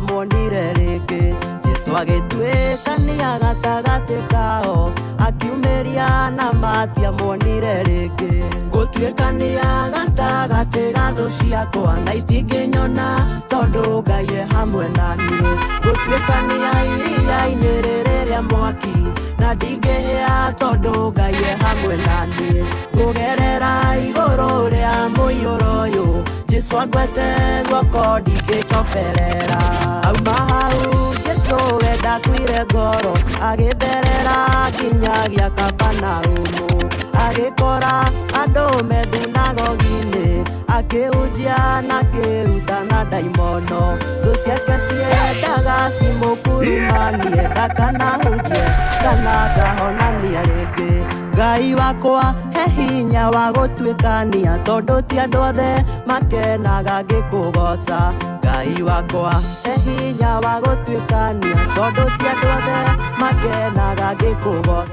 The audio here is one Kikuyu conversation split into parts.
matiamuonire rĩngĩ. Jesũ agĩtuĩkania gatagatĩ kao, akiumĩria na matiamuonire rĩngĩ. Gũtuĩkania gatagatĩ ga thũ ciakwa na itingĩnyona tondũ Ngai e hamwe na niĩ. Gũtuĩkania iria-inĩ rĩrĩ rĩa mwaki na ndingĩhĩa tondũ Ngai e hamwe na niĩ. Kũgerera igũrũ rĩa mũiyũro ũyũ, Jesũ angwete guoko ndingĩtoberera. Auma hau Jesũ we ndakuire ngoro, agĩtherera nginyagia Kapanaumu. Agĩkora andũ me thunagogi-inĩ, akĩhunjia na akĩrutana ndaimono. Thũ ciake ciendaga cimũkurumanie, ndakanahunjie kana akahonania rĩngĩ. Ngai wakwa he hinya wa gũtuĩkania, tondũ ti andũ othe makenaga ngĩkũgoca. Ngai wakwa he hinya wa gũtuĩkania, tondũ ti andũ othe makenaga ngĩkũgoca.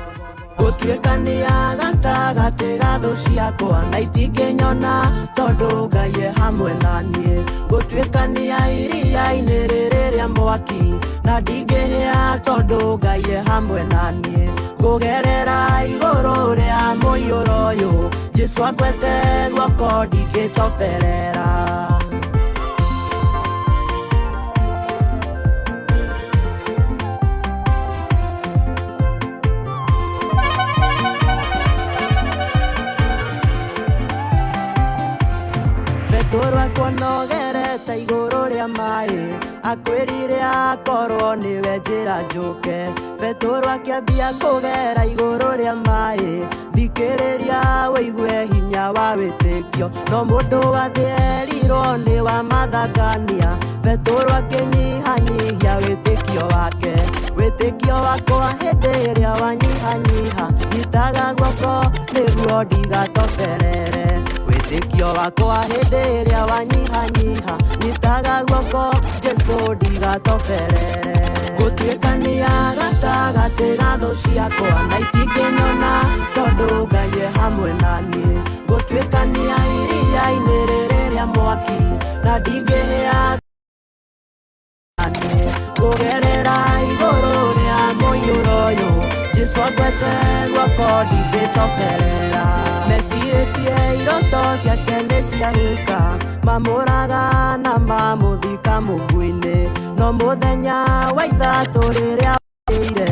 Gũtuĩkania gatagatĩ ga thũ ciakwa na itingĩnyona tondũ Ngai e hamwe na niĩ. Gũtuĩkania iria-inĩ rĩrĩ rĩa mwaki na ndingĩhĩa tondũ Ngai e hamwe na niĩ. Kũgerera igũrũ rĩa mũiyũro ũyũ, Jesũ angwete guoko ndingĩtoberera. Petero akuonogerete igũrũ rĩa maĩ, akwĩrire akorwo nĩwe njĩra njũke. Petero akĩambia kũgera igũrũ rĩa maĩ, thikĩrĩria wĩigue hinya wa wĩtĩkio. No mũndũ wa thĩ erirwo nĩ wa mathangania, Petero akĩnyihanyihia wĩtĩkio wake. Wĩtĩkio wakwa hĩndĩ ĩrĩa wanyihanyiha, nyitaga guoko nĩguo ndigatoberere. Wĩtĩkio wakwa hĩndĩ ĩrĩa wanyihanyiha, nyitaga guoko Jesũ ndigatoberere. Gũtuĩkania gatagatĩ ga thũ ciakwa na itingĩnyona tondũ Ngai e hamwe na niĩ. Gũtuĩkania iria-inĩ rĩrĩ rĩa mwaki na ndingĩhĩa kũgerera igũrũ rĩa mũiyũro ũyũ, Jesũ angwete guoko ndingĩtoberera. Mecirĩtie iroto ciake nĩ ciahuka, mamũraga na mamũthika mũku-inĩ. No mũthenya wa ithatũ rĩrĩa okĩire,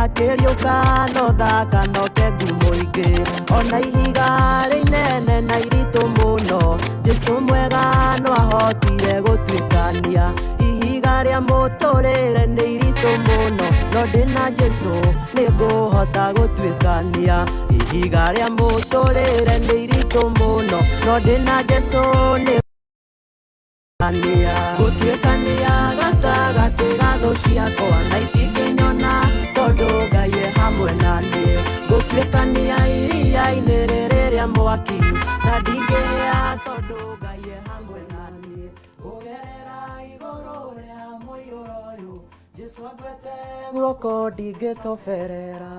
akĩriũka no thaka no kengu mũingĩ. Ona ihiga rĩnene na iritũ mũno, Jesũ mwega no ahotire gũtuĩkania. Ihiga rĩa mũtũrĩre nĩ iritũ mũno, no ndĩna Jesũ nĩngũhota gũtuĩkania. Ihiga rĩa mũtũrĩre nĩ iritũ mũno, no ndĩna Jesũ nĩ gũtuĩkania gatagatĩ ga thũ ciakwa na itingĩnyona tondũ Ngai e hamwe na niĩ. Gũtuĩkania iria-inĩ rĩrĩ rĩa mwaki na ndingĩhĩa tondũ Ngai e hamwe na niĩ. Kũgerera igũrũ rĩa mũiyũro ũyũ, Jesũ angwete guoko ndingĩtoberera.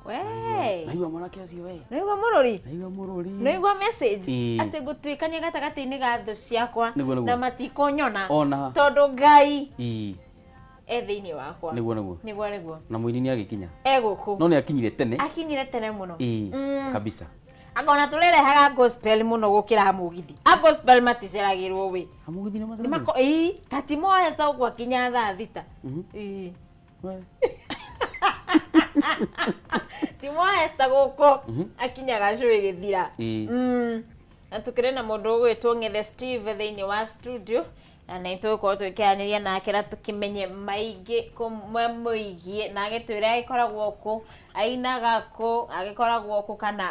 We. Naigua mwanake ũcio we. Naigua mũrũri. Naigua mũrũri. Naigua message Ĩĩ. atĩ ngũtuĩkania gatagatĩ-inĩ ga thũ ciakwa Nĩguo, nĩguo. na matikũnyona Ona. tondũ Ngai Ĩĩ. e thĩinĩ wakwa. Nĩguo nĩguo. Nĩguo nĩguo. Na mũini nĩ agĩkinya. E gũkũ. No nĩ akinyire tene. Akinyire tene mũno. Ĩĩ. Mm. Kabisa. Anga ona tũrĩrehaga gospel mũno gũkĩra mũgithi. A gospel maticeragĩrwo wĩ. Amũgithi nĩ Nĩ mako ĩĩ ta ti Moesa ũguo akinya thaa thita. Ĩĩ. Ti Moesa gũkũ akinyaga cũĩ gĩthira. Ĩĩ. Na tũkĩrĩ na mũndũ ũgwĩtwo Ng'ethe Steve thĩinĩ wa studio na nĩ tũgũkorwo tũkĩaranĩria nake na tũkĩmenye maingĩ mamwĩgiĩ na agĩtwĩre agĩkoragwo kũ, ainaga kũ, agĩkoragwo kũ kana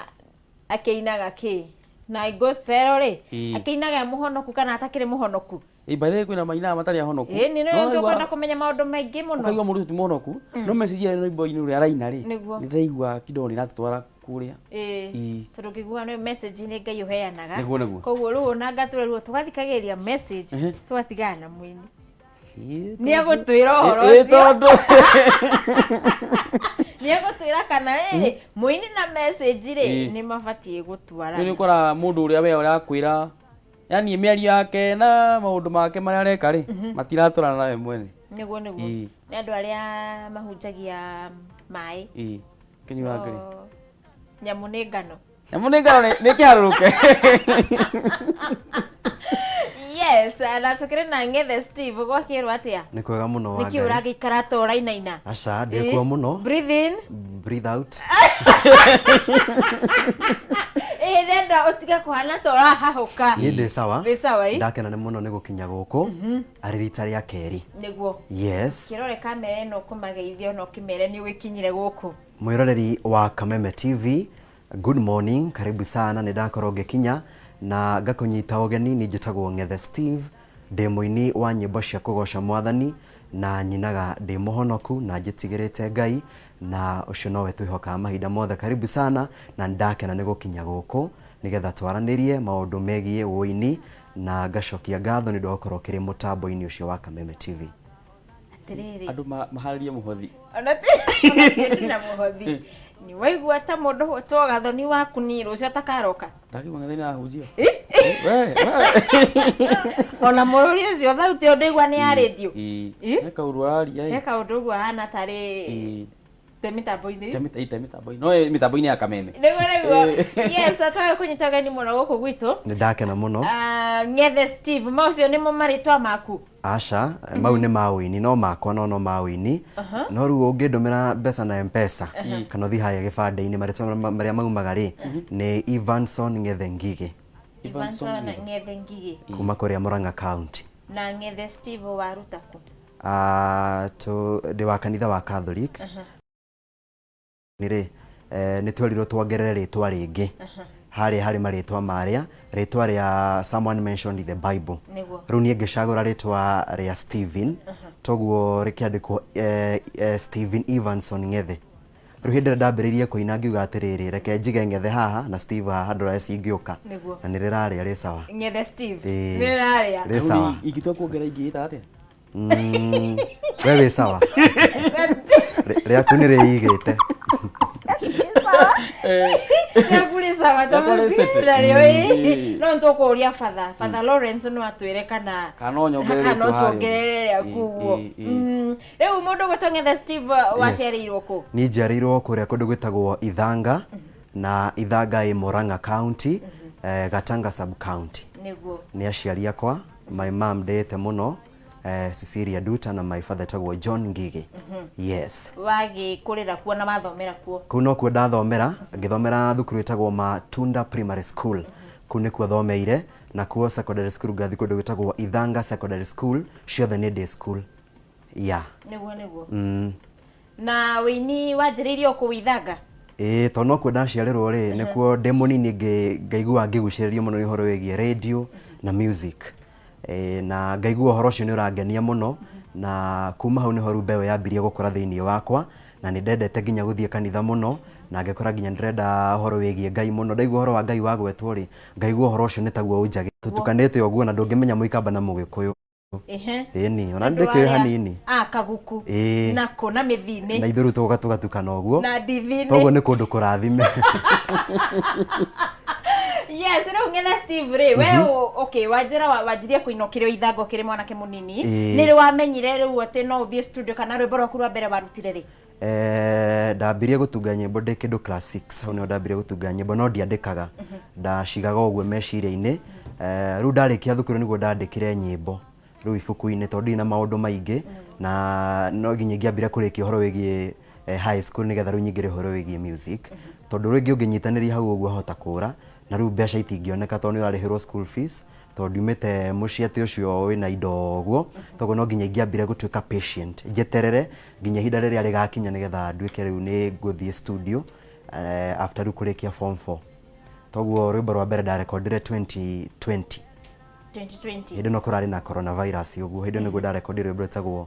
akĩinaga kĩ. Na gospel rĩ, Ĩĩ. akĩinaga e mũhonoku kana atakĩrĩ mũhonoku. Ĩĩ by the way kwĩna mainaga matarĩ ahonoku. Ĩĩ nĩ No nĩ ũraigua- tũkwenda kũmenya maũndũ maingĩ mũno. Ũkaigua mũndũ ũcio ti mũhonoku, no message ĩrĩa rwĩmbo-inĩ ũrĩa araina rĩ, Nĩguo. nĩ ndĩraigua kidogo nĩ iratũtwara kũrĩa. Ĩĩ. Ĩĩ. Tondũ ngĩigua nĩ message nĩ Ngai ũheanaga. Nĩguo, nĩguo. Koguo rĩu ona ngatũrerwo tũgathikagĩrĩria message Ehe. tũgatigana na mũini. Ĩĩ, Nĩ egũtwĩra ũhoro Ĩĩ, ũcio. tondũ Nĩ egũtwĩra kana rĩ mũini na message rĩ Ĩĩ. nĩ mabatiĩ Rĩu nĩ gũtwarana. ũkoraga mũndũ ũrĩa we ũrakwĩra Yani mĩario yake na maũndũ make marĩa areka rĩ, matiratwarana nawe mwene. Nĩguo nĩguo. Ĩĩ. Nĩ andũ arĩa mahunjagia maĩ. Ĩĩ, kĩnyuaga kĩrĩ. No, nyamũ nĩ ngano. Nyamũ nĩ ngano, nĩ kĩharũrũke. Yes, na tũkĩrĩ na Ng'ethe Steve, gwakĩrwo atĩa? Nĩ kwega mũno. Nĩkĩ Wangari. ũragĩikara ta ũrainaina? Aca, ndĩkuo mũno. Breathe in. Breathe out. Ĩ, ndenda ũtige kũhana ta ũrahahũka. Niĩ ndĩ sawa. Wĩ sawa, ĩ? Ndakena nĩ mũno nĩ gũkinya gũkũ arĩ rita rĩa kerĩ. Nĩguo. Yes. Kĩrore kamera ĩno, ũkũmageithia ona ũkĩmere nĩ ũgĩkinyire gũkũ. Mwĩroreri wa Kameme TV, good morning, karibu sana. Nĩ ndakorwo ngĩkinya na ngakũnyita ũgeni. Nĩ njĩtagwo Ng'ethe Steve, ndĩ mũini wa nyĩmbo cia kũgoca mwathani na nyinaga ndĩ mũhonoku na njĩtigĩrĩte Ngai, na ũcio nowe twĩhokaga mahinda mothe. Karibu sana, na nĩ ndakena nĩ gũkinya gũkũ nĩgetha twaranĩrie maũndũ megiĩ ũini, na ngacokia ngatho nĩ ũndũ wa gũkorwo kĩrĩ mũtambo-inĩ ũcio wa Kameme TV. Atĩrĩrĩ, Andũ maharĩrie mũhothi. Ona ti na mũhothi, nĩ waigua ta mũndũ hũtwo gathoni waku ni rũcio atakaroka. Ndakĩigua Ng'ethe nĩ arahunjia. Ĩ? We. Ona mũrũri ũcio thauti ĩyo ndĩigua nĩ ya rĩndio. Ĩĩ. Ĩ? He kaũndũ araria He ĩ. kaũndũ ũguo ahana tarĩ Ĩĩ. te mĩtambo-inĩ. Te mĩtambo-inĩ, no ĩ mĩtambo-inĩ ya Kameme. Nĩguo. Ĩ. Yes, twage kũnyita ũgeni mũno gũkũ gwitũ. Nĩ ndakena mũno. Ah, Ng'ethe Steve, maũcio nĩmo marĩtwa maku? Aca, mau nĩ ma ũini, no makwa no ma ũini, no rĩu ũngĩndũmĩra mbeca na Mpesa kana ũthiĩ harĩa gĩbandĩ-inĩ, marĩtwa marĩa maumaga rĩ nĩ Evanson Ng'ethe Ngigĩ. Evanson. Evanson Ng'ethe Ngigĩ. Kuma kũrĩa Murang'a County. Na Ng'ethe Steve waruta kũ? Ah, ndĩ wa kanitha wa Catholic. Nĩ rĩ nĩ twerirwo tuongerere rĩtwa rĩngĩ harĩa harĩ marĩtwa marĩa, rĩtwa rĩa someone mentioned in the Bible. Rĩu niĩ ngĩcagũra rĩtwa rĩa Steven, toguo rĩkĩandĩkwo Steven Evanson Ng'ethe. Rĩu hĩndĩ ĩrĩa ndambĩrĩirie kũina, ngiuga atĩrĩrĩ, reke njige Ng'ethe haha na Steve haha, ndũrae cingĩũka. Na nĩ rĩrarĩa rĩ sawa. Ng'ethe Steve. Ĩĩ. Nĩ rĩrarĩa. Rĩ sawa. Ingĩtua kuongerera ingĩĩta atĩa? We wĩ sawa. Rĩaku nĩ rĩigĩte. Rĩaku rĩ sawa. Rĩakwa rĩ sete. Narĩo ĩ. Ĩĩ. No nĩtũkũria Father Lawrence, no atwĩre kana Kana no nyongerere kana no rĩtwa harĩa. tuongerere rĩaku Ĩĩ, ũguo. ĩĩ, ĩĩ. Rĩu mũndũ ũgwĩtwo Ng'ethe Steve, waciarĩirwo kũ? Niĩ njiarĩirwo kũrĩa kũndũ gwĩtagwo Ithanga, na Ithanga ĩ Murang'a County, Gatanga sub county. Nĩ aciari akwa, my mom ndĩĩte mũno, Cecilia Duta, na my father etagwo John Ngigĩ. Yes. Wagĩkũrĩra kuo na wathomera kuo? Kũu nokuo ndathomera, ngĩthomera thukuru ĩtagwo Matunda Primary School. Kũu nĩkuo thomeire, na kuo secondary school ngathiĩ kũndũ gwĩtagwo Ithanga Secondary School, ciothe nĩ day school. Yeah. Nĩguo. Na wĩini wanjĩrĩirie o kũu Ithanga? Ĩĩ, tondũ nokuo ndaciarĩrwo rĩ, nĩkuo ndĩ mũnini ngaigua ngĩgucĩrĩrio mũno nĩ ũhoro wĩgiĩ radio na music. Ĩĩ, na ngaigua ũhoro ũcio nĩ ũrangenia mũno, na kuma hau nĩho rĩu mbeũ yambirie gũkũra thĩinĩ wakwa, na nĩ ndendete nginya gũthiĩ kanitha mũno, na ngĩkora nginya ndĩrenda ũhoro wĩgiĩ Ngai mũno. Ndaigua ũhoro wa Ngai wagwetwo rĩ, ngaigua ũhoro ũcio nĩ taguo ũnjagĩ tũtukanĩte ũguo, na ndũngĩmenya Mũikamba na Mũgĩkũyũ. Ĩni, ona Andũ ndĩkĩũĩ arĩa- hanini. Ah, kaguku. Ĩĩ. Nako na mĩthi-inĩ. Na ithuĩ rĩu tũgoka tũgatukana ũguo. Na ndithi-inĩ. Toguo nĩ kũndũ kũrathime. Yes, rĩu Ng'ethe Steve rĩ, we okay, wanjĩra wanjirie kũina ũkĩrĩ o Ithanga, ũkĩrĩ mwanake mũnini. Ĩĩ. Nĩ rĩ wamenyire rĩu atĩ no ũthiĩ studio, kana rwĩmbo rwaku rwa mbere warutire rĩ? Ndambirie gũtunga nyĩmbo ndĩ kĩndũ class 6. Hau nĩho ndambirie gũtunga nyĩmbo, no ndiandĩkaga, ndacigaga ũguo meciria-inĩ. Rĩu ndarĩkia thukuru nĩguo ndandĩkire nyĩmbo rĩu ibuku-inĩ, tondũ ndirĩ na maũndũ maingĩ, na no nginya ingĩambire kũrĩkia ũhoro wĩgiĩ high school nĩgetha rĩu nyingĩre ũhoro wĩgiĩ music, tondũ rĩngĩ ũngĩnyitanĩria hau ũguo hota kũra, na rĩu mbeca itingĩoneka tondũ nĩ ũrarĩhĩrwo school fees, tondũ ndiumĩte mũciĩ atĩ ũcio wĩna indo ũguo. Toguo no nginya ingĩambire gũtuĩka patient, njeterere nginya ihinda rĩrĩa rĩgakinya nĩgetha nduĩke rĩu nĩ ngũthiĩ studio, after rĩu kũrĩkia form 4. Toguo rwĩmbo rwa mbere ndarekondire 2020. 2020. Hĩndĩ ĩno kũrarĩ na coronavirus ũguo, hĩndĩ ĩyo nĩguo ndarekondire rwĩmbo rwĩtagwo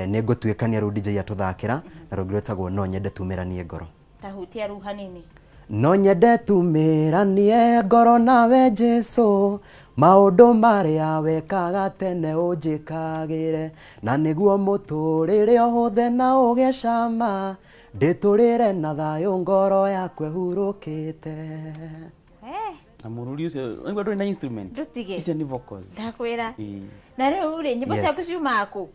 nĩ ngũtuĩkania, rĩu DJ atũthakĩra, na rũngĩ rwĩtagwo No Nyende Tumĩranie Ngoro. Tahutia rĩu hanini. No nyende tumĩranie ngoro nawe Jesu, maũndũ marĩa wekaga tene ũnjĩkagĩre, na nĩguo mũtũrĩre ũhũthe na ũgĩe cama, ndĩtũrĩre na thayũ, ngoro yakwa ĩhurũkĩte. Na mũrũri ũcio nĩguo ndũrĩ na instrument. Ndũtige. Icio nĩ vocals. Ndakwĩra. Ĩĩ. Na rĩu rĩ, nyĩmbo Yes. ciaku ciumaga kũ?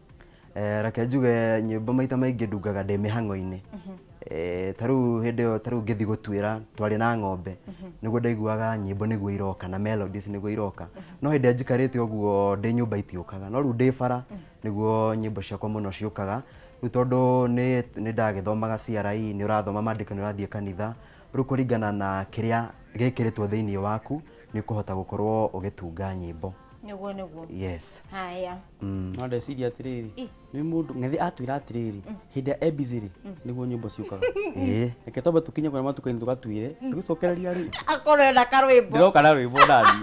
Reke njuge nyĩmbo maita maingĩ ndungaga ndĩ mĩhang'o-inĩ. Ta rĩu hĩndĩ ĩyo, ta rĩu ngĩthiĩ gũtuĩra twarĩ na ng'ombe, nĩguo ndaiguaga nyĩmbo nĩguo iroka na melodies nĩguo iroka. No hĩndĩ ĩrĩa njikarĩte ũguo ndĩ nyũmba itiũkaga, no rĩu ndĩ bara nĩguo nyĩmbo ciakwa mũno ciũkaga. Rĩu tondũ nĩ ndagĩthomaga CRE, nĩ ũrathoma maandĩko, nĩ ũrathiĩ kanitha, rĩu kũringana na kĩrĩa gĩkĩrĩtwo thĩinĩ waku nĩ ũkũhota gũkorwo ũgĩtunga nyĩmbo. Nĩguo nĩguo. Yes. Haya. No ndeciria atĩrĩrĩ, Ĩ. nĩ mũndũ ng'ethe atwĩra atĩrĩrĩ, hĩndĩ ĩrĩa e busy rĩ, nĩguo nyĩmbo ciũkaga. Ĩĩ. Reke twambe tũkinye kũrĩa matuka-inĩ tũgatuĩre, tũgĩcokereria rĩ, Akorwo ena karwĩmbo. ndĩroka na rwĩmbo nani.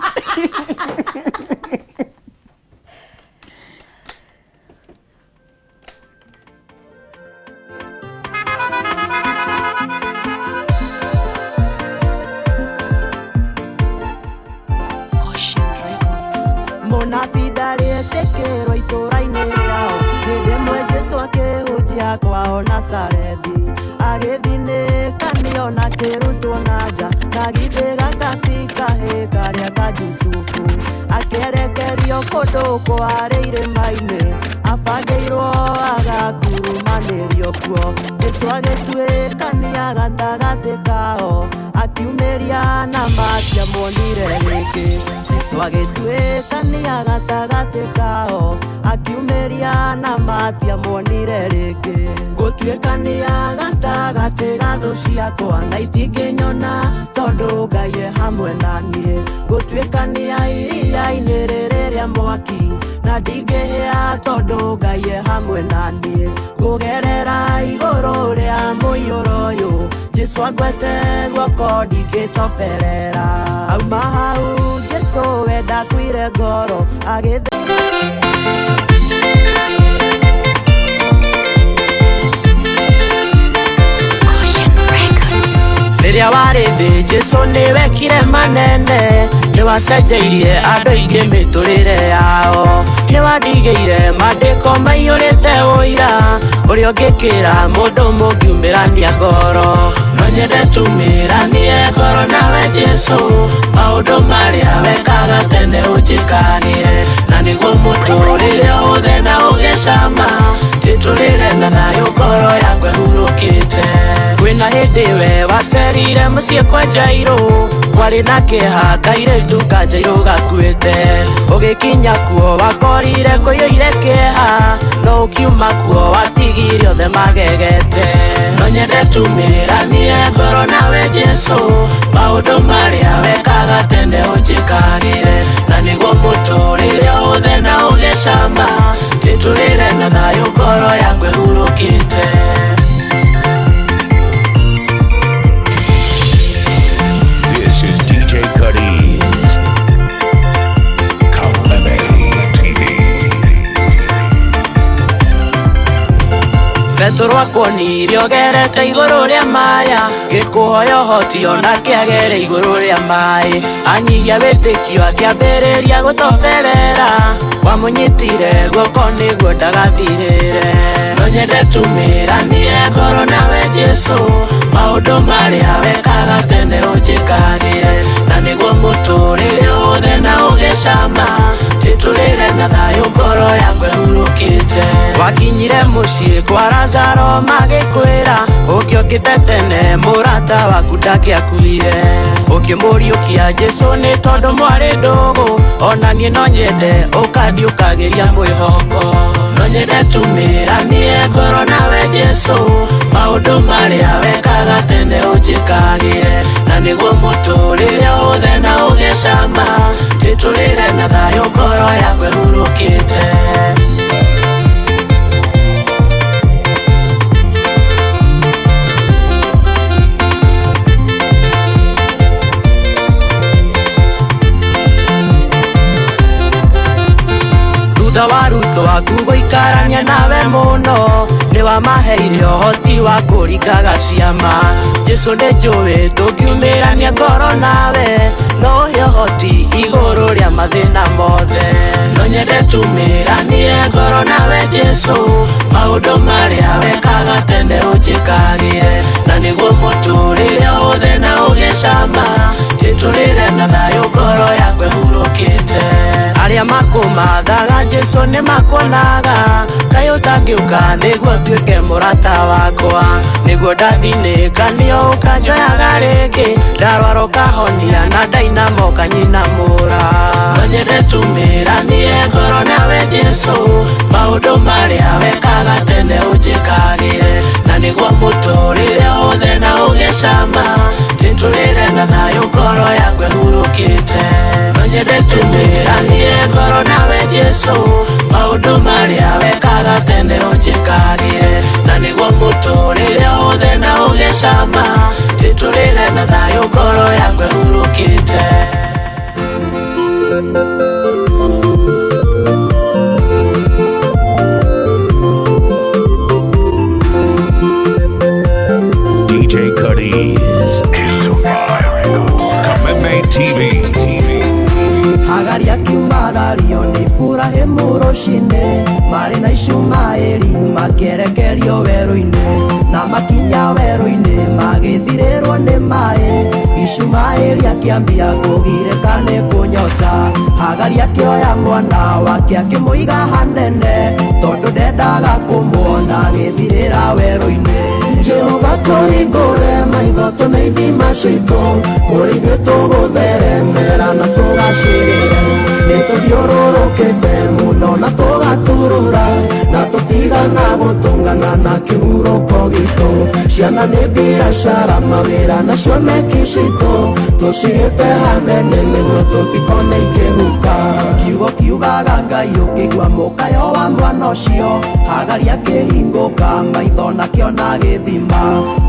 Mũnabii ndarĩetĩkĩrwo itũũra-inĩ rĩao. Hĩndĩ ĩmwe Jesũ akĩhunjia kwao Nazarethi, agĩthinĩkanio na akĩrutwo na nja, na githĩ gaka ti kahĩĩ karĩa ka Jusufu. Akĩerekerio kũndũ kwarĩ irĩma-inĩ, abangĩirwo agakurumanĩrio kuo. Jesũ agĩtuĩkania gatagatĩ kao, akiumĩria na matiamuonire rĩngĩ. Jesũ agĩtuĩkania gatagatĩ kao, akiumĩria na matiamuonire rĩngĩ. Gũtuĩkania gatagatĩ ga thũ ciakwa, na itingĩnyona tondũ Ngai e hamwe na niĩ. Gũtuĩkania iria-inĩ rĩrĩ rĩa mwaki, na ndingĩhĩa tondũ Ngai e hamwe na niĩ. Ngũgerera igũrũ rĩa mũiyũro ũyũ, Jesũ angwete guoko ndingĩtoberera. Auma hau Jesũ we ndakuire ngoro, agĩthe Rĩrĩa warĩ thĩ Jesũ nĩwekire manene, nĩwacenjeirie andũ aingĩ mĩtũrĩre yao. Nĩwandigĩire maandĩko maiyũrĩte ũira, ũrĩa ũngĩkĩra mũndũ mũngiumĩrania ngoro. No nyende tumĩranie ngoro nawe Jesũ, maũndũ marĩa wekaga tene ũnjĩkagĩre, na nĩguo mũtũrĩre ũthe na ũgĩcama, ndĩtũrĩre na thayũ ngoro yakwa ĩhurũkĩte. Kwĩna hĩndĩ we wacerire mũciĩ kwa Jairũ, kwarĩ na kĩeha kairĩtu ka Jairũ gakuĩte. Ũgĩkinya kuo wakorire kũiyũire kĩeha, no ũkiuma kuo watigire othe magegete. No nyende tumĩranie ngoro nawe Jesũ, maũndũ marĩa wekaga tene ũnjĩkagĩre, na nĩguo mũtũrĩre ũthe na ũgĩcama, ndĩtũrĩre na thayũ ngoro yakwa ĩhurũkĩte. This is DJ Cuddy's Kaleme TV. Petero akuonirie ũgerete igũrũ rĩa maya, ngĩkũhoya ũhoti onake agere igũrũ rĩa maĩ. Anyihia wĩtĩkio akĩambĩrĩria gũtoberera, wamũnyitire guoko nĩguo ndagathirĩre. No nyende tumĩranie ngoro nawe Jesũ, maũndũ marĩa wekaga tene ũnjĩkagĩre, na nĩguo mũtũrĩre ũthe na ũgĩcama, ndĩtũrĩre na thayũ ngoro yakwa ĩhurũkĩte. Wakinyire mũciĩ kwa Lazaro magĩkwĩra, ũngĩokĩte tene mũrata waku ndangĩakuire. Ũkĩmũriũkia Jesũ nĩ tondũ mwarĩ ndũgũ, ona niĩ no nyende ũkandiũkagĩria mwĩhoko. No nyende tumĩranie ngoro nawe Jesũ, maũndũ marĩa wekaga tene ũnjĩkagĩre, na nĩguo mũtũrĩre ũthe na ũgĩcama, ndĩtũrĩre na thayũ ngoro yakwa ĩhurũkĩte. Thutha wa arutwo aku gũikarania nawe mũno, nĩwamaheire ũhoti wa kũringaga ciama. Jesũ nĩnjũĩ tũngiumĩrania ngoro nawe, no ũhe ũhoti igũrũ rĩa mathĩna mothe. No nyende tumĩranie ngoro nawe Jesũ, maũndũ marĩa wekaga tene ũnjĩkagĩre, na nĩguo mũtũrĩre ũthe na ũgĩcama, ndĩtũrĩre na thayũ Arĩa makũmathaga Jesũ nĩ makuonaga. Kaĩ ũtangĩũka nĩguo ũtuĩke mũrata wakwa, nĩguo ndathinĩka nĩo ũkanjoyaga rĩngĩ, ndarwara ũkahonia na ndainama ũkanyinamũra. No nyende tumĩranie ngoro nawe Jesũ, maũndũ marĩa wekaga tene ũnjĩkagĩre, na nĩguo mũtũrĩre wothe na ũgĩcama, ndĩtũrĩre na thayũ ngoro yakwa ĩhurũkĩte. No nyende tumĩranie ngoro nawe Jesũ, maũndũ marĩa wekaga tene ũnjĩkagĩre, na nĩguo mũtũrĩre wothe na ũgĩcama, ndĩtũrĩre na thayũ ngoro yakwa ĩhurũkĩte. DJ Cuddies. Kameme TV. Hagari akiumagario nĩ Iburahĩmu rũcinĩ, marĩ na Ishumaeli makĩerekerio werũ-inĩ, na makinya werũ-inĩ magĩthirĩrwo nĩ maĩ. Ishumaeli akĩambia kũgirĩka nĩ kũnyota. Hagari akĩoya mwana wake akĩmũiga hanene, tondũ ndendaga kũmuona agĩthirĩra werũ-inĩ. Jehova tũhingũre maitho tũne ithima citũ, kũrĩ ithuĩ tũgũtheremera na tũgacĩrĩre. Nĩ tũthiũrũrũkĩte mũno na tũgaturura, na tũtigana gũtũngana na kĩhurũko gitũ. Ciana nĩ biacara, mawĩra na cioneki citũ, tũcigĩte hanene nĩguo tũtikone ikĩhuka. Kiugo kiugaga Ngai ũkĩigua mũkayo wa mwana ũcio, Hagari akĩhingũka maitho na kĩona gĩthima.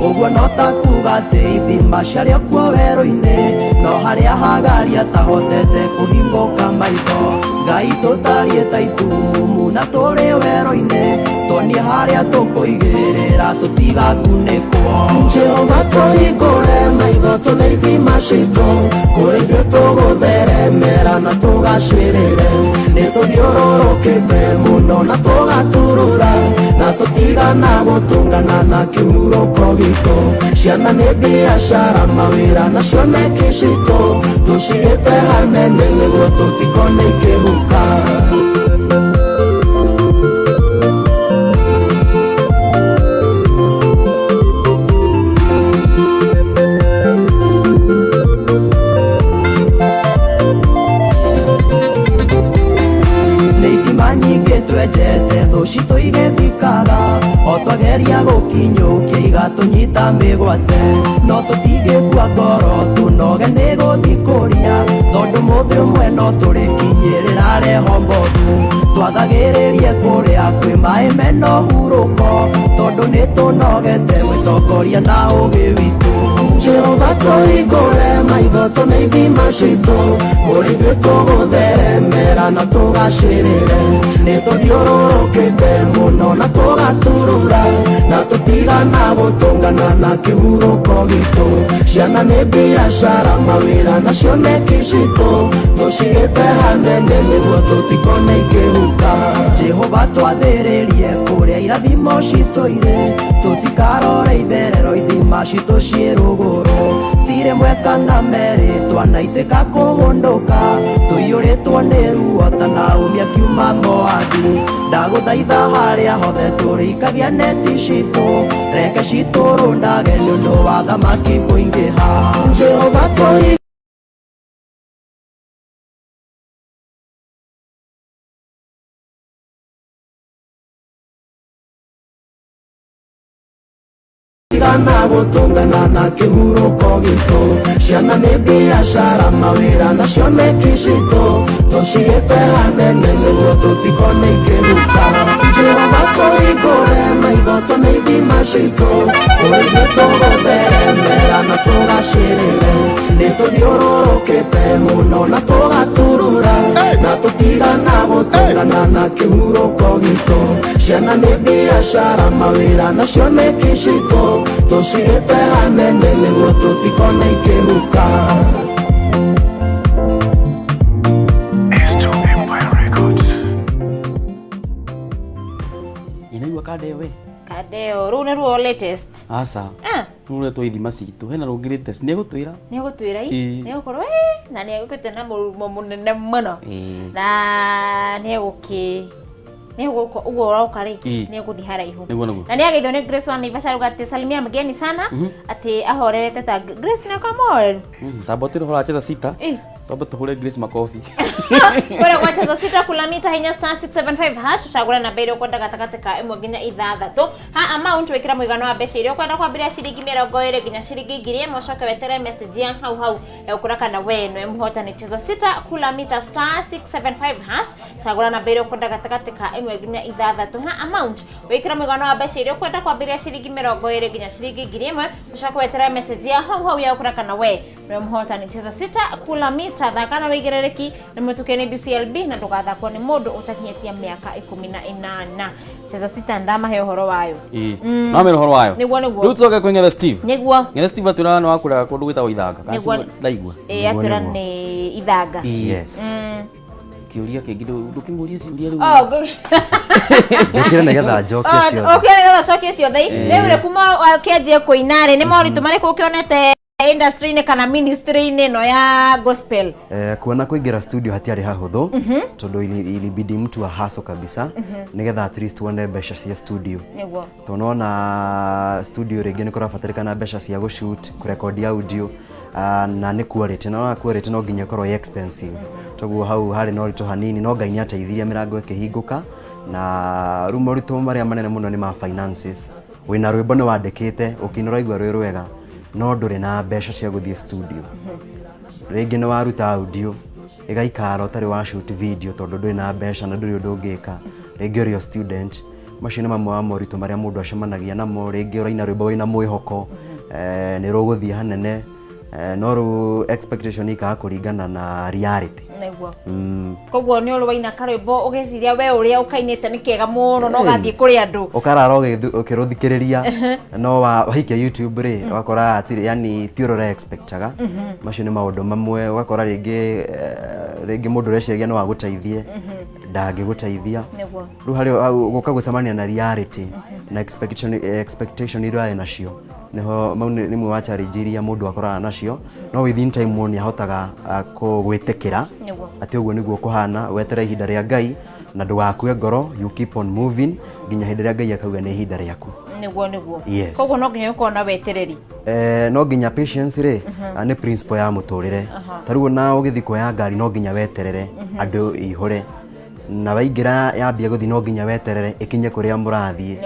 Ũguo no ta kuga atĩ ithima ciarĩ o kuo werũ-inĩ, no harĩa Hagari atahotete kũhingũka maitho. Ngai tũtariĩ ta itumumu na tũrĩ werũ-inĩ, tuonie harĩa tũkũigĩrĩra tũtigakunĩkwo. Jehova tũhingũre maitho tũne ithima citũ, kũrĩ ithuĩ tũgũtheremera na tũgacĩrĩre. Nĩ tũthiũrũrũkĩte mũno na tũgaturura, na tũtigana gũtũngana na kĩhurũko gitũ. Ciana nĩ biacara, mawĩra na cioneki citũ, tũcigĩte hanene nĩguo tũtikone ikĩhuka. Nĩ ithima nyingĩ twenjete thũ citũ igĩthikaga, o twageria gũkinyũkia igatũnyita mĩgwate. No tũtingĩkua ngoro tũnoge nĩ gũthikũria, tondũ mũthĩ ũmwe no tũrĩkinyĩrĩra Rehoboth. Twathagĩrĩrie kũrĩa kwĩ maĩ mena ũhurũko, tondũ nĩ tũnogete gwĩtongoria na ũũgĩ witũ. Jehova tũhingũre maitho tũne ithima citũ, kũrĩ ithuĩ tũgũtheremera na tũgacĩrĩre. Nĩ tũthiũrũrũkĩte mũno na tũgaturura, na tũtigana gũtũngana na kĩhurũko gitũ. Ciana nĩ biacara, mawĩra na cioneki citũ, tũcigĩte hanene nĩguo tũtikone ikĩhuka. Jehova twathĩrĩrie kũrĩa irathimo citũ irĩ, tũtikarore itherero ithima citũ ciĩ rũgũrũ. Ti rĩmwe kana merĩ twanaitĩka kũhũndũka, tũiyũrĩtwo nĩ ruo ta Naomi akiuma Moabi. Ndagũthaitha harĩa hothe tũrĩikagia neti citũ, reke citũrũndage nĩ ũndũ wa thamaki kũingĩha. Jehova tũhi tigana gũtũngana na kĩhurũko gitũ. Ciana nĩ biacara, mawĩra na cioneki citũ, tũcigĩte hanene nĩguo tũtikone ikĩhuka. Jehova tũhingũre maitho tũne ithima citũ, kũrĩ ithuĩ tũgũtheremera na tũgacĩrĩre. Nĩ tũthiũrũrũkĩte mũno na tũgaturura, na tũtigana gũtũngana na kĩhurũko gitũ. Ciana nĩ biacara, mawĩra na cioneki citũ, tũcigĩte hanene nĩguo tũtikone ikĩhuka. Inaigua kanda ĩyo we. Kadeo rũu nĩruo latest. Aca. Ah. Rũu rwetwo ithima citũ, hena rũngĩ latest, nĩ egũtwĩra. Nĩ egũtwĩra i. Ĩĩ. Nĩ egũkorwo ĩ, na nĩ egũkĩte na mũrumo mũnene mũno. Ĩĩ. Na nĩ egũkĩ nĩ egũka ũguo ũroka rĩ, Ĩĩ. nĩ egũthiĩ haraihu. Nĩguo, nĩguo. Na nĩ ageithio nĩ Grace wa Naivasha arauga atĩ salimia mgeni sana, atĩ ahorerete ta Grace nĩ akorwo mũhoreru. Tamba ũtwĩre ũhoro wa cheza sita. Ĩĩ. Twambe tũhũre Grace makobi. Kũrĩa gwa cheza sita kula mita hinya star 675 hash, ũcagũre namba ĩrĩa ũkwenda gatagatĩ ka ĩmwe nginya ithathatũ. Ha amount wĩkĩra mũigana wa mbeca iria ũkwenda, kwambĩrĩria ciringi 20 nginya ciringi 1000, ũcoke weterere message ya hau hau ya gũkwĩra kana we nĩwe mũhotani. Cheza sita kula mita star 675 hash, cagũra namba ĩrĩa ũkwenda gatagatĩ ka ĩmwe nginya ithathatũ. Ha amount wĩkĩra mũigana wa mbeca iria ũkwenda, kwambĩrĩria ciringi 20 nginya ciringi 1000, ũcoke weterere message ya hau hau ya gũkwĩra kana we nĩwe mũhotani. Cheza sita kula mita, thaka na wĩigĩrĩrĩki nĩ mũtuke nĩ BCLB na ndũgathakwo nĩ mũndũ ũtakinyĩtie mĩaka 18. Cheza sita ndamahe ũhoro wayo. Ĩĩ. No mera ũhoro wayo. Nĩguo, nĩguo. Rĩu tũcoke kwĩ Ng'ethe Steve. Nĩguo. Ng'ethe Steve atwĩraga nĩ wakũraga kũndũ gwĩtagwo Ithanga. Kana Nĩguo. tiguo ndaigua? Ĩĩ, Nĩguo, atwĩra nĩguo. nĩ Ithanga. Ĩĩ. Yes. Kĩũria kĩngĩ ndũkĩmũrie ciũria rĩu. Oh, Njũkĩre nĩgetha njokie Oh, ciothe. ũkĩre nĩgetha ũcokie ciothe. Rĩu rĩ, kuma ũkĩanjie kũina rĩ, nĩ moritũ marĩkũ ũkĩonete industry-inĩ kana ministry-inĩ ĩno ya gospel? Kuona kuingira studio hatiarĩ hahũthũ, tondũ ilibidi mtu ahaso kabisa nĩgetha at least wone mbeca cia studio. Tondũ nona studio rĩngĩ nĩ kũrabatarĩkana mbeca cia gũshoot, kũrekodi audio, na nĩ quality, na wona quality no nginya ĩkorwo ĩ expensive. Toguo hau harĩ na ũritũ hanini, no Ngai nĩ ateithirie mĩrango ĩkĩhingũka. Na rĩu moritũ marĩa manene mũno nĩ ma finances. Wĩna rwĩmbo nĩ wandĩkĩte, ũkĩina ũraigua rwĩ rwega, no ndũrĩ na mbeca cia gũthiĩ studio. Rĩngĩ nĩ waruta audio ĩgaikara ũtarĩ wa shoot video tondũ ndũrĩ na mbeca na ndũrĩ ũndũ ũngĩka. Rĩngĩ ũrĩ o student. Macio nĩ mamwe wa moritũ marĩa mũndũ acemanagia namo. Rĩngĩ ũraina rwĩmbo wĩna mwĩhoko nĩ rũgũthiĩ hanene, no rĩu expectation ikaga kũringana na reality. Koguo nĩ ũrĩ waina karwĩmbo ũgeciria we ũrĩa ũkainĩte nĩ kega mũno, no gathiĩ kũrĩ andũ ũkarara ũkĩrũthikĩrĩria, no waikia YouTube rĩ, ũgakora hatirĩ, yani ti ũrĩa ũre-expectaga. Macio nĩ maũndũ mamwe. Ũgakora rĩngĩ rĩngĩ mũndũ ũreciragia no agũteithie ndangĩgũteithia. Rĩu harĩ hau gũka gũcemania na reality na expectation iria arĩ nacio, nĩho mau nĩ nĩmwe wa challenge iria mũndũ akoraga nacio, no within time mũndũ nĩ ahotaga gwĩtĩkĩra atĩ ũguo nĩguo kũhana. Wetere ihinda rĩa Ngai na ndũgakue ngoro, you keep on moving nginya hĩndĩ ĩrĩa Ngai akauga nĩ ihinda rĩaku. Nĩguo, nĩguo. Yes. Koguo no nginya ũkorwo na wetereri. No nginya. Patience rĩ, nĩ principle ya mũtũrĩre. Ta rĩu ona ũgĩthiĩ kuoya ngari, no nginya weterere andũ ihũre, na waingĩra yambia gũthiĩ, no nginya weterere ĩkinye kũrĩa mũrathiĩ.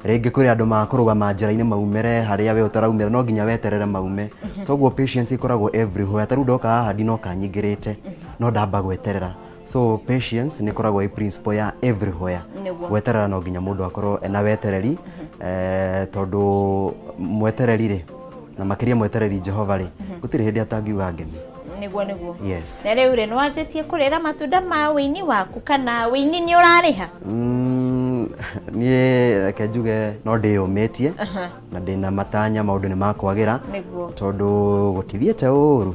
Rĩngĩ kũrĩ andũ makũrũgama njĩra-inĩ maumĩre harĩa we ũtaraumĩra, no nginya weterere maume. Toguo patience ĩkoragwo everywhere. Ta rĩu ndoka haha ndinoka nyingĩrĩte, no ndamba gweterera. So patience nĩ ĩkoragwo ĩ principle ya everywhere. Gweterera, no nginya mũndũ akorwo ena wetereri, tondũ mwetereri rĩ, na makĩria mwetereri Jehova rĩ, gũtirĩ hĩndĩ atangiuga ngemi. Nĩguo, nĩguo. Yes. Na rĩu rĩ, nĩ wanjĩtie kũrĩra matunda ma wĩini waku, kana wĩini nĩ ũrarĩha? Niĩ reke njuge no ndĩyũmĩtie na ndĩna matanya maũndũ nĩ makwagĩra, tondũ gũtithiĩte ũru.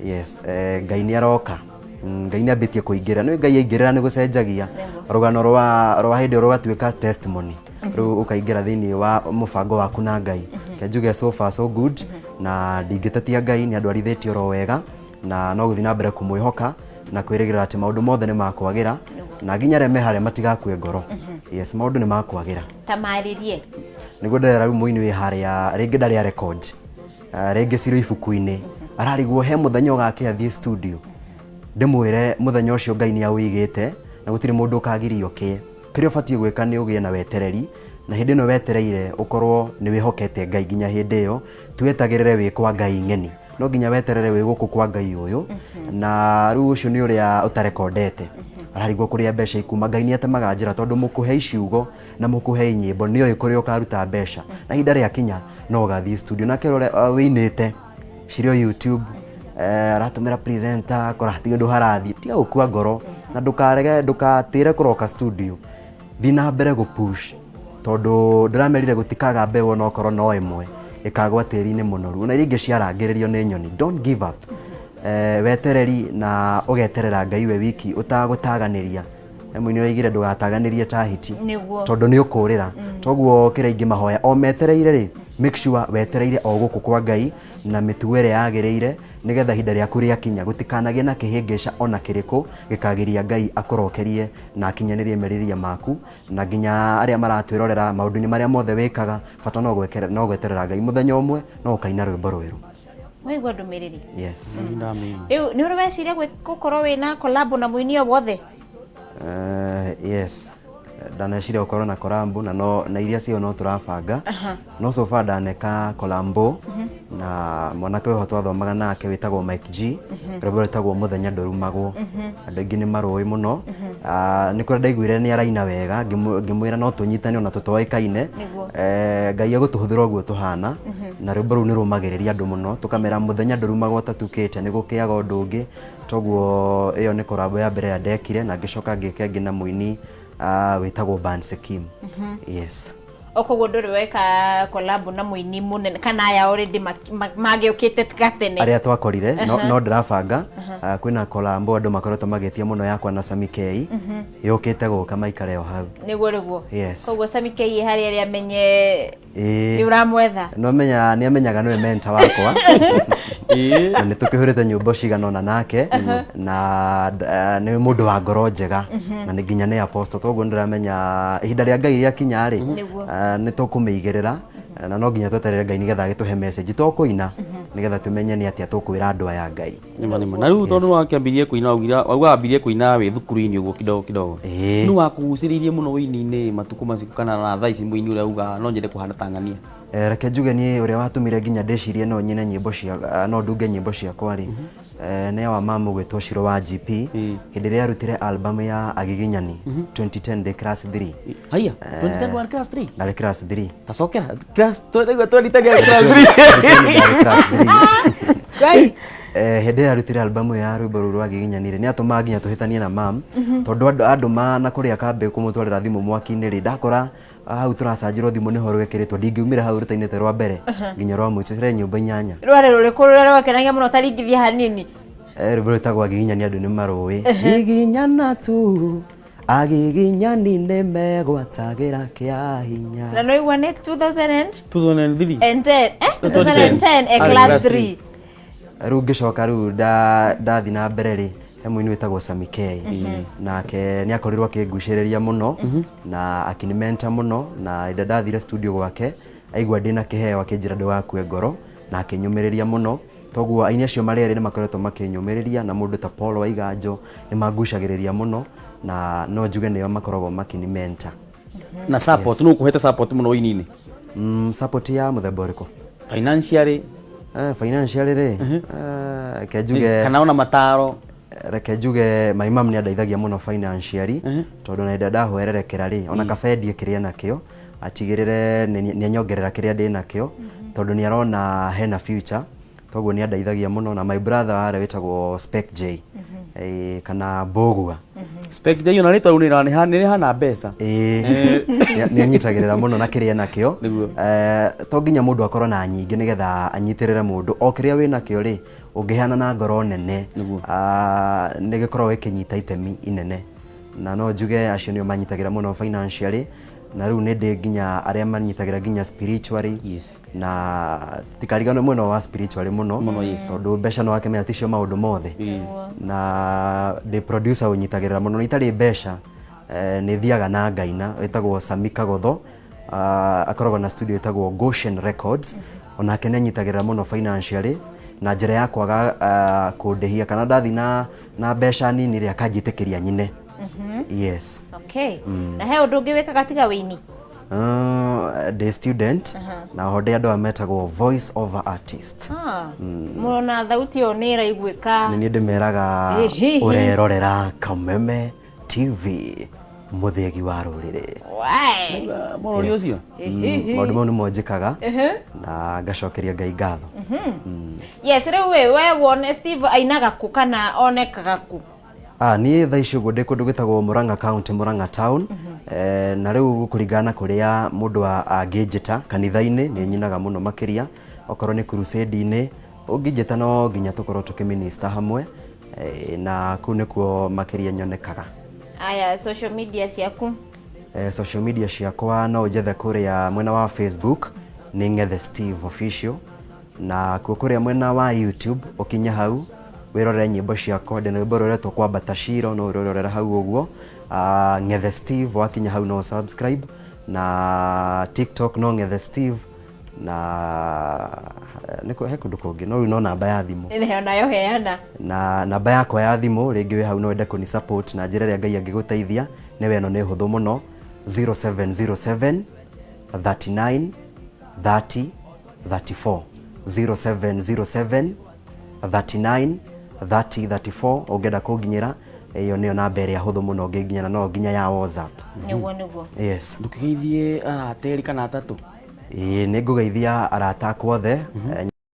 Yes, Ngai nĩ aroka. Ngai nĩ ambĩtie kũingĩra. Nĩ Ngai aingĩrĩra nĩ gũcenjagia rũgano rwa hĩndĩ ĩyo rũgatuĩka testimony. Rĩu ũkaingĩra thĩinĩ wa mũbango waku na Ngai. Reke njuge so far so good, na ndingĩtetia Ngai, nĩ andwarithĩtie oro wega, na no gũthiĩ na mbere kũmwĩhoka na kwĩrĩgĩrĩra atĩ maũndũ mothe nĩ makwagĩra, na nginya arĩa me harĩa matigakue ngoro. Yes, maũndũ nĩ makwagĩra. Tamarĩrie. Nĩguo ndĩrera rĩu mũini wĩ harĩa, rĩngĩ ndarĩ a record, rĩngĩ cirĩ ibuku-inĩ, ararigwo he mũthenya ũgake athiĩ studio. Ndĩmwĩre mũthenya ũcio Ngai nĩ aũigĩte na gũtirĩ mũndũ ũkagiria ũkĩe. Kĩrĩa ũbatiĩ gwĩka nĩ ũgĩe na wetereri, na hĩndĩ ĩno wetereire ũkorwo nĩ wĩhokete Ngai nginya hĩndĩ ĩyo. Tiwetagĩrĩre wĩ kwa Ngai ng'eni, no nginya weterere wĩ gũkũ kwa Ngai ũyũ. Na rĩu ũcio nĩ ũrĩa ũtarekondete ararigwo kũrĩa mbeca ikuma. Ngai nĩ atemaga njĩra, tondũ mũkũhe ciugo na mũkũhe nyĩmbo nĩoĩ kũrĩa ũkaruta mbeca, na ihinda rĩakinya no ũgathiĩ studio. Nake ũrĩa wĩinĩte cirĩ o YouTube, aratũmĩra presenter kora hatirĩ ũndũ harathiĩ, tiga gũkua ngoro na ndũkarege, ndũkatĩre kũroka studio. Thiĩ na mbere gũpush, tondũ ndĩramerire gũtikaga mbeũ onokorwo no ĩmwe ĩkagwa tĩri-inĩ mũnoru, ona iria ingĩ ciarangĩrĩrio nĩ nyoni. Don't give up. Wetereri na ũgeterera Ngai we wiki ũtagũtaganĩria. He mũini ũraigire ndũgataganĩrie ta hiti. Nĩguo. Tondũ nĩ ũkũrĩra. Toguo kĩrĩa ingĩmahoya o metereire rĩ, make sure wetereire o gũkũ kwa Ngai na mĩtugo ĩrĩa yagĩrĩire, nĩgetha ihinda rĩaku rĩakinya gũtikanagĩe na kĩhĩngĩca ona kĩrĩkũ gĩkagiria Ngai akũrokerie na akinyanĩrie merirĩria maku. Na nginya arĩa maratwĩrorera maũndũ-inĩ marĩa mothe wĩkaga, bata no gweterera Ngai mũthenya ũmwe no ũkaina rwĩmbo rwerũ. Waigua ndũmĩrĩri? Yes. Rĩu nĩ ũrĩ weciria gũkorwo wĩna collab na mũini o wothe? Yes, ndaneciria gũkorwo na korambo na no na iria cio no tũrabanga, no so far ndaneka kolambo na mwanake ũyũ twathomaga nake wĩtagwo Mike G. Rwĩmbo rwĩtagwo Mũthenya Ndũrumagwo, andũ aingĩ nĩ marũĩ mũno. Nĩ kũrĩa ndaiguire nĩ araina wega, ngĩmwĩra no tũnyitane ona tũtoĩkaine. Ngai egũtũhũthĩra ũguo tũhana, na rwĩmbo rũu nĩ rũmagĩrĩria andũ mũno, tũkamera mũthenya ndũrumagwo tatukĩte, nĩ gũkĩaga ũndũ ũngĩ. Toguo ĩyo nĩ korambo ya mbere ya ndekire, na ngĩcoka ngĩka ĩngĩ na mũini wĩtagwo Ban Sekim. Yes. O koguo ndũrĩ weka collab na mũini mũnene kana aya already magĩũkĩte gatene arĩa twakorire? No ndĩrabanga. Kwĩna kolambo andũ makoretwo magĩtia mũno yakwa na Sami K, yũkĩte gũka, maikare o hau. Nĩguo. Yes. Koguo Sami K harĩa arĩa amenye nĩ ũramwetha. No menya nĩ amenyaga nĩwe mentor wakwa, na nĩ tũkĩhũrĩte nyĩmbo cigana ũna nake, na nĩ mũndũ wa ngoro njega, na nĩ nginya nĩ apostle. Toguo nĩndĩramenya ihinda rĩa Ngai rĩakinya rĩ, nĩ tũkũmĩigĩrĩra, na no nginya tweterere Ngai nĩgetha agĩtũhe message tũkũina, nĩgetha tũmenye nĩ atĩa tũkwĩra andũ aya Ngai. Nĩma. Na rĩu tondũ wakĩambirie kũina, wauga wambirie kũina wĩ thukuru-inĩ ũguo kidogo kidogo, nũ wakũgucĩrĩirie mũno ũini-inĩ matukũ macio, kana na thaa ici mũini ũrĩa ugaga no nyende kũhana ta ng'ania? Reke njuge niĩ ũrĩa watũmire nginya ndĩcirie no nyine nyĩmbo cia no ndunge nyĩmbo ciakwa rĩ, nĩ wa mamu gwĩtwo Shiro wa GP, hĩndĩ ĩrĩa arutire album ya Agiginyani 2010 ndĩ class 3. Haiya, 2010 warĩ class 3? Ndarĩ class 3. Tacokera class 2010 class 3? Ndarĩ class 3. Ngai. Hĩndĩ ĩyo arutire album ya rwĩmbo rũu rwa Agiginyani rĩ, nĩ atũmaga nginya tũhĩtanie na mam, tondũ andũ ma na kũrĩa kambĩ kũmũtwarĩra thimũ mwaki-inĩ rĩ, ndakora hau tũracanjĩrwo thimũ nĩho rwekĩrĩtwo, ndingiumire hau rũtainĩte rwa mbere nginya rwa mũico, cirĩ nyũmba 8. Rwarĩ rũrĩkũ rũrĩa rwakenagia mũno? Taringithia hanini. Rwĩmbo rwĩtagwo Agiginyani, andũ nĩ marũĩ. Giginyana tu agiginyani nĩ megwatagĩra kĩa hinya. Na no igua nĩ 2000 2003. And 10, 2010, class class 3. Rĩu ngĩcoka rĩu ndathi na mbere rĩ, he mũini wĩtagwo Sami K, nake nĩ akorirwo akĩngucĩrĩria mũno na akĩnimenta mũno, na hĩndĩ ndathire studio gwake aigua ndĩna kĩheo, akĩnjĩra ndũgakue ngoro, na akĩnyũmĩrĩria mũno. Toguo aini acio marĩ erĩ nĩ makoretwo makĩnyũmĩrĩria, na mũndũ ta Paul Waiganjo nĩ mangucagĩrĩria mũno, na no njuge nĩo makoragwo makĩnimenta. Na support, nũ ũkũhete support mũno ũini-inĩ? Support ya mũthemba ũrĩkũ? Financially. Financially rĩ, reke njuge kana ona mataro. Reke njuge my mum nĩ andeithagia mũno financially, tondũ na hĩndĩ ĩrĩa ndahwererekera rĩ, ona kaba endie kĩrĩa nakĩo atigĩrĩre nĩ anyongerera kĩrĩa ndĩ nakĩo, tondũ nĩ arona hena future. Toguo nĩ andeithagia mũno. Na my brother warĩa wĩtagwo Spec J, kana Mbũgua. Spec J, ona rĩtwa rĩu nĩ rĩhana mbeca. Ĩĩ, nĩ anyitagĩrĩra mũno na kĩrĩa nakĩo. To nginya mũndũ akorwo na nyingĩ nĩgetha anyitĩrĩre mũndũ, o kĩrĩa wĩ nakĩo rĩ, ũngĩheana na ngoro nene, nĩ gĩkoragwo gĩkĩnyita itemi inene, na no njuge acio nĩo manyitagĩra mũno financially. Na rĩu nĩ ndĩ nginya arĩa manyitagĩra nginya spiritually, na tikariganwo mwena wa spiritually mũno, Mũno, yes. tondũ mbeca no wakĩmenya ticio maũndũ mothe. Na ndĩ producer ũnyitagĩrĩra mũno na itarĩ mbeca, nĩ thiaga na ngaina, wĩtagwo Sami Kagotho, akoragwo na studio ĩtagwo Goshen Records. Onake nĩ anyitagĩrĩra mũno financially na njĩra ya kwaga kũndĩhia, kana ndathi na mbeca nini rĩ, akanjĩtĩkĩria nyine. Yes. Okay, na he ũndũ ũngĩ wĩkaga tiga wĩini? Ndĩ student, na oho ndĩ andũ aya metagwo voice over artist. Mũrona thauti ĩyo nĩ ĩraiguĩka. Nĩ niĩ ndĩmeraga ũrerorera Kameme TV, mũthĩgi wa rũrĩrĩ. Wai. Mũrori ũcio. Maũndũ mau nĩmo njĩkaga na ngacokeria Ngai ngatho. Yes, rĩu we wone Steve ainaga kũ kana onekaga kũ? Niĩ thaa ici ũguo ndĩ kũndũ gwĩtagwo Murang'a County, Murang'a Town. Na rĩu kũringana na kũrĩa mũndũ angĩnjĩta, kanitha-inĩ nĩ nyinaga mũno makĩria, okorwo nĩ crusade-inĩ ũngĩnjĩta no nginya tũkorwo tũkĩminista hamwe, na kũu nĩkuo makĩria nyonekaga. Aya, social media ciaku? Social media ciakwa no ũnjethe kũrĩa mwena wa Facebook nĩ Ng'ethe Steve Official, na kuo kũrĩa mwena wa YouTube ũkinye hau wĩrorere nyĩmbo ciakwa. Ndĩna rwĩmbo rũretwo Kwambata Shiro, no ũrũrorere hau ũguo. Ng'ethe Steve, wakinya hau no subscribe. Na TikTok no Ng'ethe Steve, na nĩ he kũndũ kũngĩ, no rĩu no namba ya thimũ. Ĩyo nayo heana. Na namba yakwa ya thimũ, rĩngĩ wĩ hau no wende kũni support na njĩra ĩrĩa Ngai angĩgũteithia, nĩwe ĩno, nĩ hũthũ mũno: 0707 39 30 34, 0707 39 30 34. Ũngĩenda kũnginyĩra, ĩyo nĩyo namba ĩrĩa hũthũ mũno ũngĩnginyĩra, no nginya ya WhatsApp. Nĩguo, nĩguo. Yes. Ndũkĩgeithie arata erĩ kana atatũ. Ĩĩ, nĩ ngũgeithia arata akwa othe,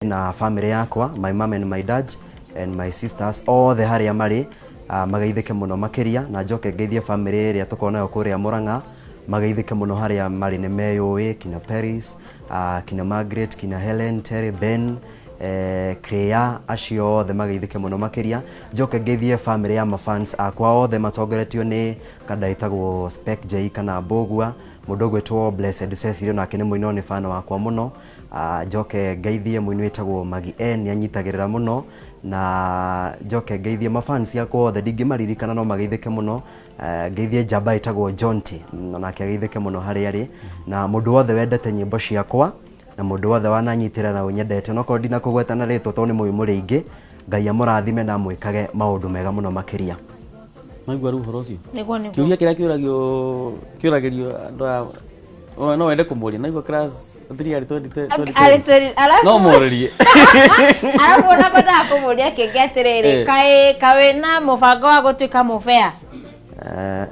na family yakwa, my mom and my dad and my sisters othe harĩa marĩ, mageithĩke mũno makĩria. Na njoke ngeithie family ĩrĩa tũkoragwo nayo kũrĩa Murang'a, mageithĩke mũno harĩa marĩ, nĩ meyũĩ, kina Paris, kina Margaret, kina Helen, Terry, Ben, Crea, acio othe mageithĩke mũno makĩria. Njoke ngeithie family ya mafans akwa othe matongoretio nĩ kanda ĩtagwo Spec J kana Mbũgua, mũndũ ũgwĩtwo Blessed Cecily, nake nĩ mũini, nĩ fan wakwa mũno. Njoke ngeithie mũini wĩtagwo Magi N, nĩ anyitagĩrĩra mũno. Na njoke ngeithie mafans akwa othe, ndingĩmaririkana, no mageithĩke mũno. Ngeithie njamba ĩtagwo Jonte, nake ageithĩke mũno harĩa arĩ, na mũndũ wothe wendete nyĩmbo ciakwa na mũndũ wothe wananyitĩra na ũnyendete, nokorwo ndinakũgweta na rĩtwa tondũ nĩ mũĩ mũrĩ aingĩ. Ngai amũrathime na amwĩkage maũndũ mega mũno makĩria. Naigua rĩu ũhoro ũcio? Nĩguo, nĩguo. Kĩũria kĩrĩa kĩũragio, kĩũragĩrio andũ aya, no wende kũmũria, naigua class 3 arĩ 20 Arĩ 20 alafu no mũrĩrie. Arabu ona kwendaga kũmũria kĩngĩ atĩrĩrĩ, kaĩ kawĩ na mũbango wa gũtuĩka mũbea?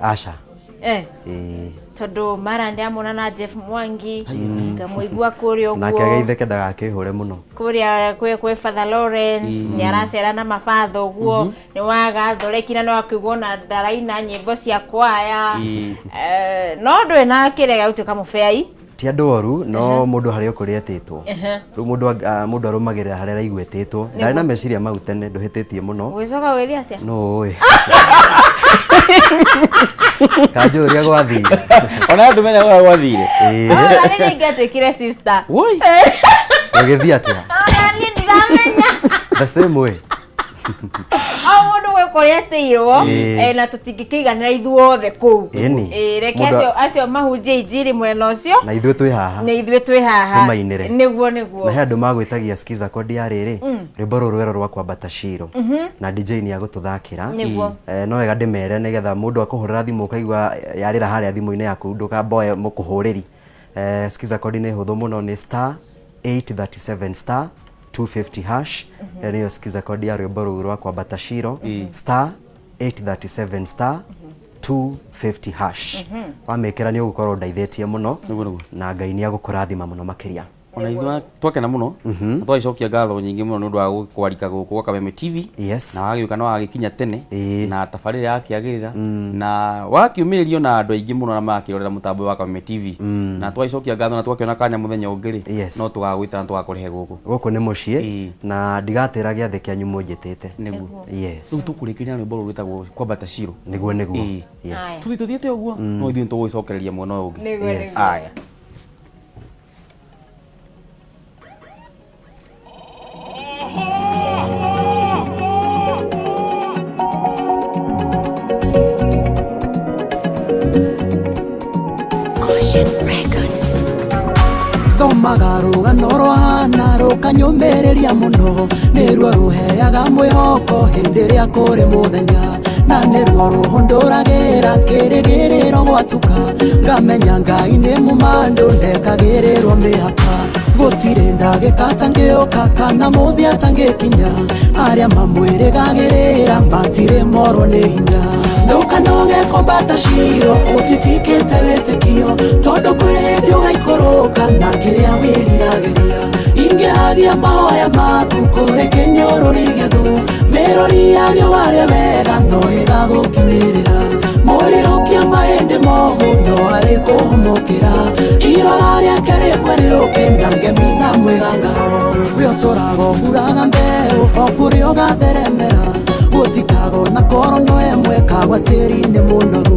Aca. Eh. Ĩĩ. Tondũ mara ndĩramwona na Jeff Mwangi, ngamũigua kũrĩa Nake ũguo ageithĩke, ndagakĩhũre mũno. Kũrĩa kwĩ Father Lawrence nĩ aracera na mabatho ũguo, nĩ wagathoreki na nĩ wakĩiguo na ndaraina nyĩmbo cia kwaya. No ndũrĩ na kĩrĩa gĩa gũtuĩka mũbeai? Ti andũ oru, no mũndũ harĩa ũkũrĩa etĩtwo. Rĩu mũndũ mũndũ arũmagĩrĩra harĩa araigua etĩtwo. Ndarĩ na meciria mau tene, ndũhĩtĩtie mũno. Ũgĩcoka ũgĩthiĩ atĩa? No ũĩ kanjũ ũrĩa gwathire. Ona andũ menya ũrĩa gwathire. Ĩĩ. Ona rĩrĩa ingĩatuĩkire sister. Woi. Ũgĩthiĩ atĩa? Ona niĩ ndiramenya. The same way. O mũndũ gwĩ kũrĩa etĩirwo. Ĩĩ. Na tũtingĩkĩiganĩra ithuothe kũu. Ĩni. Reke acio mahunjie injiri mwena ũcio. Na ithuĩ twĩ haha. Nĩ ithuĩ twĩ haha. Tũmainĩre. Nĩguo, nĩguo. Na he andũ magwĩtagia skiza kodi ya rĩrĩ rwĩmbo rũrũ rwerũ rwa Kwambata Shiro, na DJ nĩ agũtũthakĩra. Nĩguo. No wega ndĩmere nĩgetha mũndũ akũhũrĩra thimũ ũkaigua yarĩra harĩa thimũ-inĩ yaku, ndũkamboe mũkũhũrĩri. Skiza kodi nĩ hũthũ mũno, nĩ star 837 star 250 hash. Ĩyo nĩyo skiza kodi ya rwĩmbo rũu rwa Kwambata Shiro, star 837 star 250 hash. Wamĩkĩra nĩ ũgũkorwo ũndeithĩtie mũno. Nĩguo, nĩguo. Na Ngai nĩ agũkũrathima mũno makĩria. Ona ithuĩ twakena mũno na twagĩcokia ngatho nyingĩ mũno nĩ ũndũ wa kwarika gũkũ gwa Kameme TV. Yes. Na wagĩũka na wagĩkinya tene. Ĩĩ. Na tabarĩra yakĩagĩrĩra na wakiumĩrĩrio na andũ aingĩ mũno na makĩrorera mũtambo wa Kameme TV, na twagĩcokia ngatho na twakĩona kanya mũthenya ũngĩ rĩ, no tũgagwĩta na tũgakũrehe gũkũ. Gũkũ nĩ mũciĩ. Ĩĩ. Na ndigatĩra gĩathĩ kĩanyu mũnjĩtĩte. Nĩguo. Yes. Rĩu tũkũrĩkĩria na rwĩmbo rũrũ rwĩtagwo Kwambata Shiro. Nĩguo, nĩguo. Ĩĩ. Yes. Aya. Tũthiĩ tũthiĩte ũguo, no ithuĩ nĩtũgũgĩcokereria mwena ũyũ ũngĩ. Nĩguo. Yes. Nĩguo. Aya. Caution Records. Thomaga rũgano rũhana rũkanyũmĩrĩria mũno, nĩruo rũheaga mwĩhoko hĩndĩ ĩrĩa kũrĩ mũthenya, na nĩruo rũhũndũragĩra kĩrĩgĩrĩro gwatuka, ngamenya Ngai nĩ mũmandũ ndekagĩrĩrwo mĩhaka. Gũtirĩ ndagĩka tangĩũka kana mũthĩ atangĩkinya, arĩa mamwĩrĩgagĩrĩra matirĩ morwo nĩ hinya. Ndũkanoge kwambata Ciro ũtitikĩte wĩtĩkio, tondũ kwĩ hĩndĩ ũgaikũrũka na kĩrĩa wĩriragĩria. Ingĩhagia mahoya maku kũrĩ kĩnyũrũri gĩthũ, mĩrũri ya riũa rĩa wega no ĩgagũkinyĩrĩra. Mũrĩrũkia mahĩndĩ momũ no arĩ kũhũmũkĩra, irora rĩake rĩmwe rĩũke na ngemi na mwĩgangaro. We ũtũraga ũhuraga mbeũ o kũrĩa ũgatheremera, gũtikagwo na korono ĩmwe kagwa tĩri-inĩ mũnoru.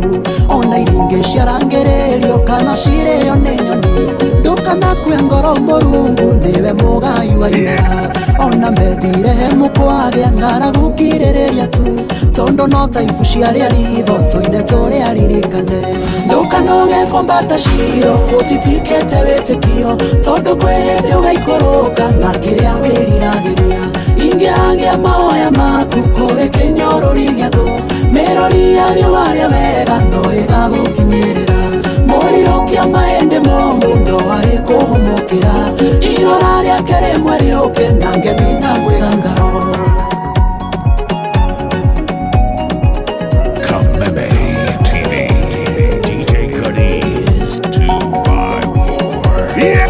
Kana cirĩo nĩ nyoni Ndũkanakue ngoro Mũrungu nĩwe mũgai wa imera Ona methire mũkwagĩa ng'aragu kirĩrĩria tu Tondũ no ta ibu ciarĩa ritho tũine tũrĩa ririkane Ndũkanoge kwambata ciro ũtitikĩte wĩtĩkio Tondũ kwĩ hĩndĩ ũgaikũrũka na kĩrĩa wĩriragĩria Ingĩagĩa mahoya maku kũrĩ kĩnyorũri gĩa thũ Mĩrori ya riũa rĩa wega no ĩgagũkinyĩrĩra Mũrirũkia mahĩndĩ momũ no agĩkũhũmũkĩra Irora rĩake rĩmwe rĩũke na ngemi na mwĩgangaro Kameme TV. DJ Cuddies 254. Yeah!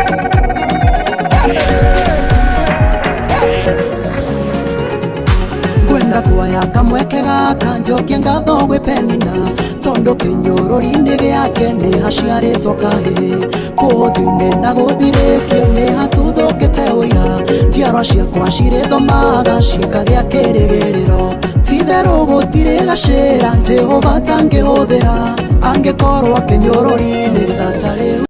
Ngwenda kuoya kamweke gaka njokie ngatho gwĩ Penina Tondũ kĩnyũrũri-inĩ gĩake nĩ haciarĩtwo kahĩĩ Kũũthiinĩ na gũthirĩkio nĩ hatuthũkĩte ũira Njiarwa ciakwa cirĩthomaga cikagĩa kĩrĩgĩrĩro Ti-itherũ gũtirĩ gacĩra Jehova atangĩhũthĩra Angĩkorwo kĩnyũrũri-inĩ